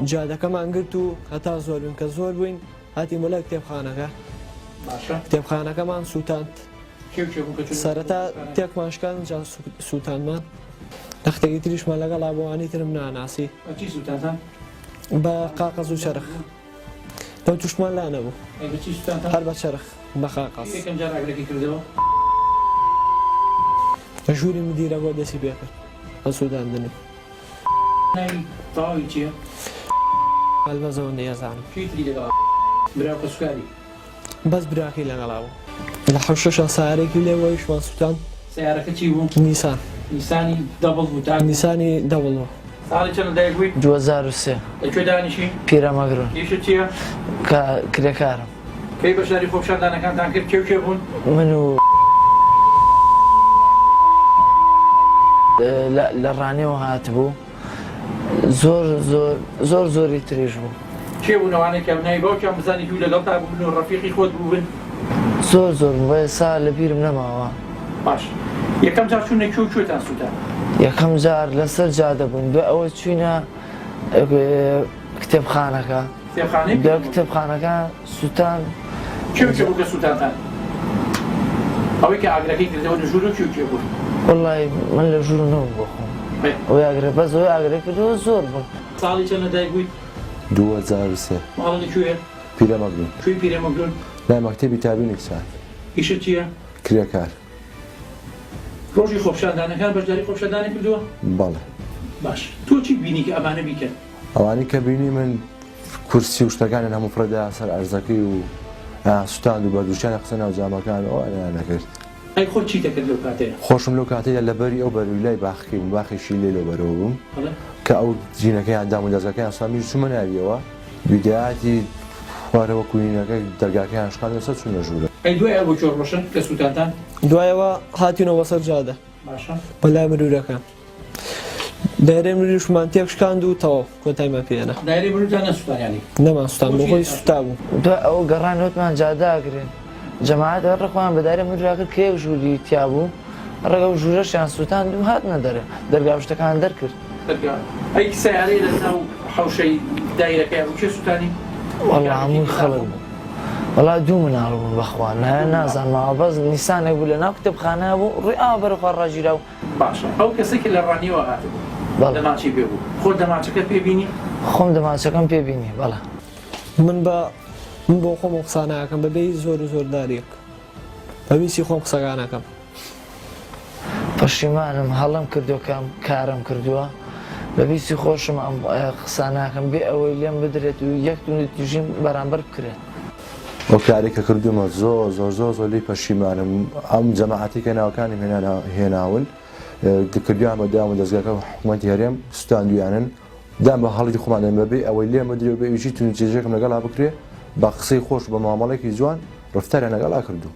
جادەکەمان گرت و هەتا زۆر بووین کە زۆر بووین هاتین بۆ لای کتێبخانەکە. باشە. کتێبخانەکەمان سووتاند. کێ و کێ بوون کە چوون سەرەتا تێکمان شکاند جا سووتاندمان. نەختێکی تریشمان لەگەڵا بوو ئەوانی ترم ناناسی. بە چی سووتاندتان؟ بە قاقەز و چەرخ. لەو توشمان لا نەبوو. ئەی بە چی سوتانتان؟ هەر بە چەرخ، بە قاقەز. کێ یەکەم جار ئاگرەکەی کردەوە؟ لە ژووری مدیرەکەوە دەستی پێ کرد بە سوتاندنی. ناوی تەواوی چییە؟ بەس ئەوەندەی ئەزانم. کێی تری لەگەڵا برا و کەسوکاری؟ بەس براکەی لەگەڵا بوو. لە حەوشەشا سەیارەیەکی لێ بوو ئەویشمان سوتاند. سەیارەکە چی بوو؟ نیسان. نیسانی دەبڵ بوو تاک بوو؟ نیسانی دەبڵ بوو. ساڵی چەند لەدایک بووی؟ 2003. لە کوێ دانیشی؟ پیرەمەگرون. ئیشت چییە؟ کە کرێکارم. کەی بەشداری خۆپیشاندانەکانتان کرد؟ کێ و کێ بوون؟ من و لە ڕانیەوە هاتبوو. زۆر زۆر زۆر زۆری تریش بوو. کێ بوون ئەوانەی کە ناوی باوکیان بزانیت و لەگەڵتا بوون و ڕەفیقی خۆت بووبن؟ زۆر زۆر بوون بەس ئێستا لە بیرم نەماوە. باش یەکەم جار چوونە کوێ و کوێتان سووتان؟ یەکەم جار لەسەر جادە بووین دوای ئەوە چووینە کتێبخانەکە. کتێبخانەی دوای کتێبخانەکە سووتان. کێ و کێ بوو کە سووتانتان؟ ئەوەی کە ئاگرەکەی کردەوە لە ژوورەوە کێ و کێ بوون؟ وەڵای من لە ژوور نەبووم بۆ خۆم. ئەوەی ئاگرە بەس ئەوەی ئاگرەی کردەوە زۆر بوون. ساڵی چەند لە دایک بوویت؟ 2003. ماڵت لە کوێیە؟ پیرەمەگرون. کوێی پیرەمەگرون؟ لای مەکتەبی تابینی کچان. ئیشت چییە؟ کرێکار. ڕۆژی خۆپیشاندانەکان بەشداری خۆپیشاندانت کردووە؟ بەڵێ. باش تۆ چیت بینی کە ئەمانە بیکەن؟ ئەوانەی کە بینی من کورسی و شتەکانیان هەموو فڕێدا سەر ئەرزەکەی و ئەیان سوتاند و بەردوشیان خستە ناو جامەکان و ئەوانەیان ئەکرد. ئەی خۆت چیت ئەکرد لەو کاتەیا؟ خۆشم لەو کاتەیا لە بەری ئەو بەروی لای باخەکەی بووم، باخێکی لێ لەو بەرەوە بووم کە ئەو جینەکەیان دام و دەزگاکەیان سوتاند منیش چوومە ناویەوە بیدایەتی خوارەوە کونینەکە دەرگاکەیان شکاند لەسەر چوونە ژوورە. ئەی دوای ئەوە کوێ ڕۆشن کە سوتانتان؟ دوای ئەوە هاتینەوە سەر جادە. باشە. بە لای مروورەکان. دایرەی مروریشمان تێکشکاند و تەواو کۆتایمان پێ هێنا. دایرەی مروریتان نەسوتان یانی؟ نەمان سوتان بۆ خۆی سوتا بوو. دوای ئەوە گەڕان وتمان جادە ئەگرین جەماعەت هەر خۆیان بە دایرەی مروری کرد کە یەک ژووری تیا بوو ڕێک ئەو ژوورەشیان سوتاند و هاتنە دەرێ دەرگا و شتەکان دەرکرد. دەرگا ئەی سەیارەی لە ناو حەوشەی دایرەکەیا بوو کێ سوتانی؟ وەڵا هەمووی خەڵک بوو. وەڵا دوو مناڵ بوون بەخوا نایان نازانم ماوە بەس نیسانێک بوو لە ناو کتێبخانە بوو ڕووی ئاوا بەرەو خوار ڕاگیرا و باشە ئەو کەسەی کە لە ڕانیەوە هاتبوو بەڵێ. دەمانچەی پێ بوو خۆت دەمانچەکەت پێ بینی؟ خۆم دەمانچەکەم پێ بینی بەڵێ. من بە من بۆ خۆم ئەو قسانە ئەکەم بە بێ هیچ زۆر و زۆرداریەک بە ویستی خۆم قسەکان ئەکەم. پەشیمانم هەڵەم کردوە کە ئەم کارەم کردوە بە ویستی خۆشم ئەم قسانە ئەکەم بێ ئەوەی لێم بدرێت و یەک توندوتیژیم بەرامبەر بکرێت. ئەو کارەی کە کردومە زۆر زۆر زۆر زۆر لێی پەشیمانم ئەم جەماعەتی کە ناوەکانم هێنا هێناون کردویان بە دام و دەزگاکە حکومەتی هەرێم سوتاندویانن دام بە هەڵی خۆمان دەن بەبێ ئەوەی لێم بدرێ و بێ ئیشی توندوتیژێکم لەگەڵا بکرێ بە قسەی خۆش و بە مامەڵێکی جوان ڕفتاریان لەگەڵا کردووم.